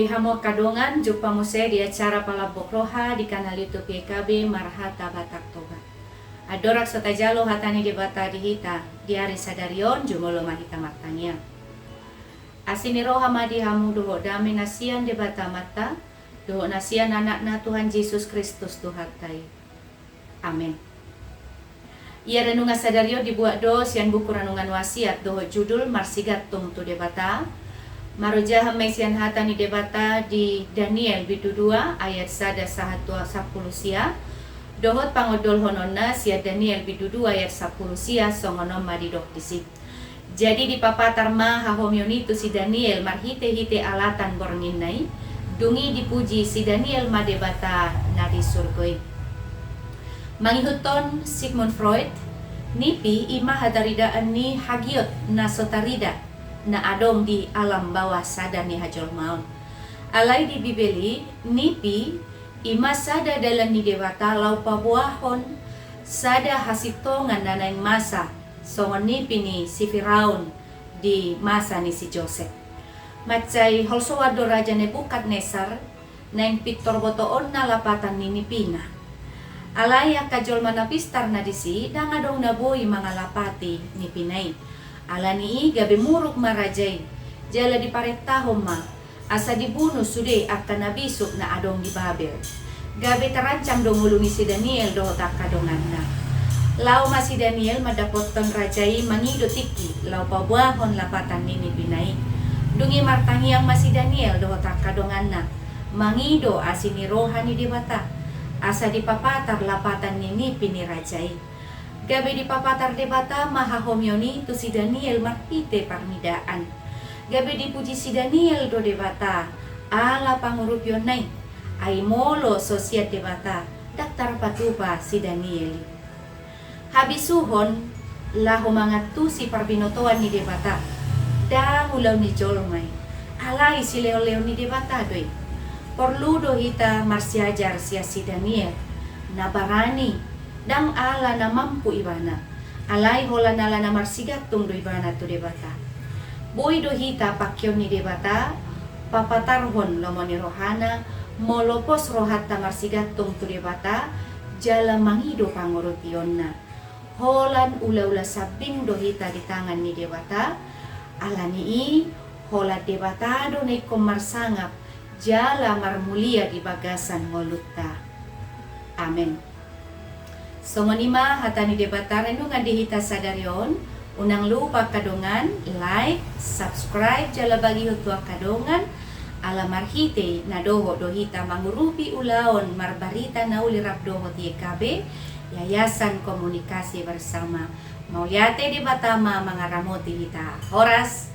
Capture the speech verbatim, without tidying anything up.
Di hamu angka dongan, jumpa muse di acara Palambok Roha di kanal YouTube Y K B Marhata Batak Toba. Andorang so tajalo hata ni Debata di hita di ari sadari on, jumolo ma hita martangiang. Asi ni roha ma di hamu dohot dame na sian Debata Amanta, dohot na sian Anakna Tuhan Jesus Kristus Tuhanta i. Amen. Ia renungan sadari on dibuat do sian buku Renungan Wasiat dohot judul Marsigantung tu Debata. Marojahan ma i sian hata ni Debata di Daniel bindu dua ayat sada sahat tu sampulu sia, dohot pangondolhononna sian Daniel bindu dua ayat sampulu sia, songon on ma didok disi. Jadi dipapatar ma hahomion i tu si Daniel marhitehite alatan bornginna i, dung i dipuji si Daniel ma Debata na di surgo i. Mangihuthon Sigmund Freud, nipi i ma hataridaan ni hagiot na so tarida na adong di alam bawah sadar ni hajolmaon. Alai di Bibel i, nipi i ma sada dalan ni Debata laho paboahon sada hasintongan na naeng masa, songon nipi ni si Firaun di masa ni si Josep. Mansai holsoan do Raja Nebukadnesar naeng pintor botoonna lapatan ni nipina. Alai angka jolma na pistar na disi ndang adong na boi mangalapati nipina i. Alani i gabe muruk ma raja i, jala diparentahon ma asa dibunu sude angka na bisuk na adong di Babel. Gabe tarancam do ngolu ni si Daniel dohot angka donganna. Laho ma si Daniel mandapothon raja i mangido tingki laho paboahon lapatan ni nipina i. Dung i martangiang ma si Daniel dohot angka donganna mangido asi ni roha ni Debata, asa dipapatar lapatan ni nipi ni raja i. Gabe dipapatar Debata ma hahomion i tu si Daniel marhite parnidaan. Gabe dipuji si Daniel do Debata ala pangurupionna i. Ai molo so sian Debata, ndang tarpatupa si Daniel i. Habisuhon laho mangantusi parbinotoan ni Debata ndang ulaon ni jolma i, alai silehonlehon ni Debata do i. Porlu do hita marsiajar sian si Daniel, na barani, ndang ala na mampu ibana, alai holan ala na marsigantung do ibana tu Debata. Boi do hita pangkeon ni Debata papatarhon lomo ni rohana, molo pos rohanta marsigantung tu Debata jala mangido pangurupionna. Holan ulaula sambing do hita di tangan ni Debata. Alani i, holan Debata do na ingkon marsangap jala marmulia di bagasan ngolunta. Amen. Songon i ma hata ni Debata renungan di hita sadari on. Unang lupa angka dongan, like, subscribe jala bagihon tu angka dongan, ala marhite i na dohot do hita mangurupi ulaon marbarita na uli rap dohot Y K B, Yayasan Komunikasi Bersama. Mauliate, Debata ma mangaramoti hita. Horas.